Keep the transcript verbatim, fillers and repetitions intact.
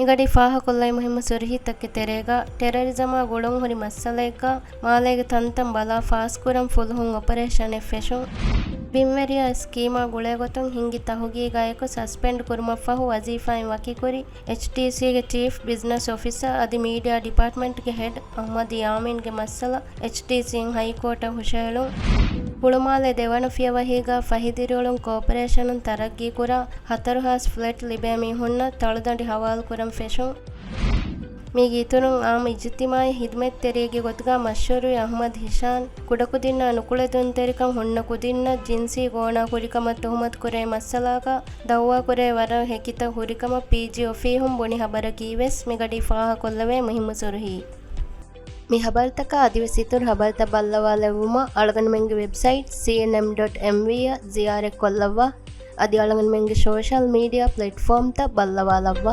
މިގަޑީ ފާހަކޮށްލައި މުހިއްމު ސުރުހީތަކެއް ތެރޭގަ، ޓެރަރިޒަމާ ގުޅުން ހުރި މައްސަލައެއްގަ މާލޭގެ ތަންތަން ބަލާ ފާސްކުރަން ފުލުހުން އޮޕަރޭޝަނެއް ފެށުން. ބިންވެރިޔާ ސްކީމާ ގުޅޭގޮތުން ހިންގި ތަހުގީގާއެކު ސަސްޕެންޑް ކުރުމަށްފަހު ވަޒީފާއިން ވަކިކުރި، އެޗްޑީސީގެ ޗީފް ބިޒްނަސް އޮފިސަރ އަދި މީޑިއާ ޑިޕާޓްމަންޓްގެ ހެޑް އަހްމަދު ޔާމީންގެ މައްސަލަ އެޗްޑީސީން ހައިކޯޓަށް ހުށަހެޅުން. ހުޅުމާލެ ދެވަނަ ފިޔަވަހީގަ ފަހި ދިރިއުޅުން ކޯޕަރޭޝަނުން ތަރައްގީކުރާ ހަތަރު ހާސް ފްލެޓް ލިބޭ މީހުންނަށް ތަޅުދަނޑި ހަވާލުކުރަން ފެށުން. މީގެ އިތުރުން، އާއްމު އިޖުތިމާޢީ ހިދުމަތްތެރިއެއްގެ ގޮތުގަ މަޝްހޫރުވި އަޙްމަދު ހިޝާން، ކުޑަކުދިންނާ ނުކުޅެދުންތެރިކަން ހުންނަ ކުދިންނަށް ޖިންސީ ގޯނާ ކުރިކަމަށް ތުހުމަތުކުރޭ މައްސަލާގަ ދައުވާކުރޭ ވަރަށް ހެކިތައް ހުރިކަމަށް ޕީޖީ އޮފީހުން ބުނި ހަބަރަކީވެސް މިގަޑީ ފާހަކޮށްލެވޭ މުހިއްމު ސުރުހީ. މި ހަބަރުތަކާ އަދިވެސް އިތުރު ހަބަރުތައް ބައްލަވާލެއްވުމަށް އަޅުގަނޑުމެންގެ ވެބްސައިޓް ސީއެންއެމް ޑޮޓް އެމްވީ އަށް ޒިޔާރަތްކޮށްލައްވާ. އަދި އަޅުގަނޑުމެންގެ ސޯޝަލް މީޑިއާ ޕްލެޓްފޯމްތައް ބައްލަވާލައްވާ.